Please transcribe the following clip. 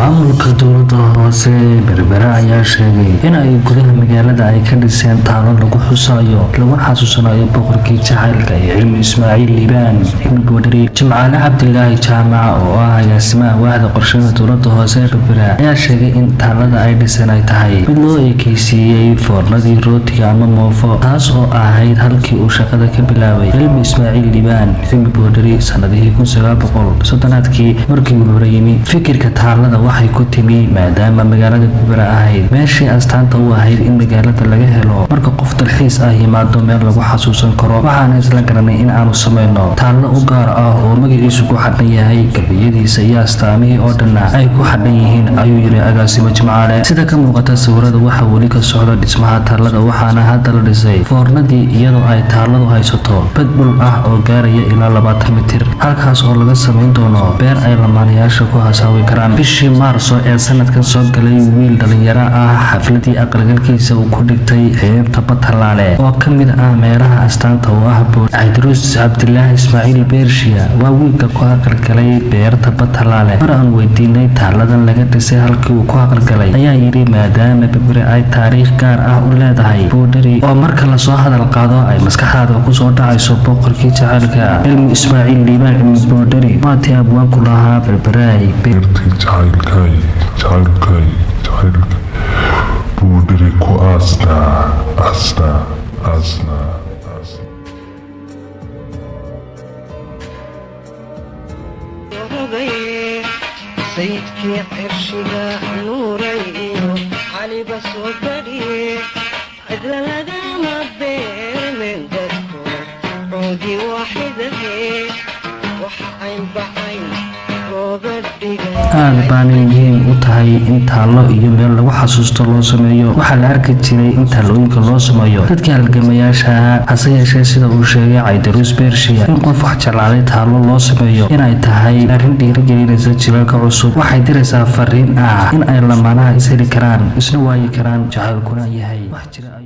Maamulka dowladda hoose ee Berbera ayaa sheegay in ay gudaha magaalada ay ka dhiseen taalo lagu xusayo laguna xasuusanayo boqorkii jacaylka ee Cilmi Ismaaciil Liibaan Cilmi Boodhari. Jimcaale Cabdilaahi Jaamaca oo ah agaasimaha waaxda qorshaha dowladda hoose ee Berbera ayaa sheegay in taalada ay dhiseen ay tahay mid loo ekeysiiyey foornadii rootiga ama moofo, taas oo ahayd halkii uu shaqada ka bilaabay Cilmi Ismaaciil Liibaan Cilmi Boodhari sanadihii 1930-aadkii markii uu hore yimi. Fikirka taalada waxay ku timi maadaama magaalada Berbera ahayd meeshii astaanta u ahayd in magaalada laga helo marka qof dalxiis ah yimaado meel lagu xasuusan karo. Waxaana isla garanay in aanu samayno taallo u gaar ah oo magaciisu ku xadhan yahay, gabiyadiisa iyo astaamihii oo dhanna ay ku xadhan yihiin, ayuu yiri agaasimo Jimcaale. Sida ka muuqata sawirada, waxaa weli ka socda dhismaha taalada, waxaana hadda la dhisay foornadii, iyadoo ay taaladu haysato bad dhul ah oo gaaraya ilaa 20 mitir, halkaas oo laga samayn doono beer ay lamaanayaasha ku hasaawi karaan. Bishii Maarso ee sanadkan soo galay, wiil dhalinyaro ah xafladii aqalgalkiisa uu ku dhigtay xeebta Batalaale oo ka mid ah meelaha astaanta u ah. Cabdiruus Cabdilaahi Ismaaciil Beershiya waa wiilka ku aqalgalay beerta Batalaale. Mar aan weydiinay taaladan laga dhisay halkii uu ku aqalgalay, ayaa yidhi maadaama Berbere ay taariikh gaar ah u leedahay Boodhari, oo marka lasoo hadal qaado ay maskaxdaada kusoo dhacayso boqorkii jacaylka Cilmi Ismaaciil Liibaan Cilmi Boodhari, waatii abwaanku lahaa Berberaay Beertii jacaylkay, jacaylkay, jacaylka Boodhari ku aasnaa, aasnaa, aasnaa, aasnaa. Sayidkii cirshiga nuuray iyo caliba soo badhiye, cidla lagama beermen dadku coodi waaxidahe wax caynbacayn looga dhigay. Aad baanay muhiim u tahay in taallo iyo meel lagu xasuusto loo sameeyo. Waxaa la arki jiray in taalooyinka loo sameeyo dadka halgamayaasha ahaa, hase yeeshee sida uu sheegay Caydaruus Beershiya, in qof wax jeclaaday taallo loo sameeyo inay tahay arrin dhiirigelinaysa jilalka cusub. Waxay diraysaa fariin ah in ay lamaanaha is heli karaan, isna waayi karaan, jacaylkuna yahay wax jira.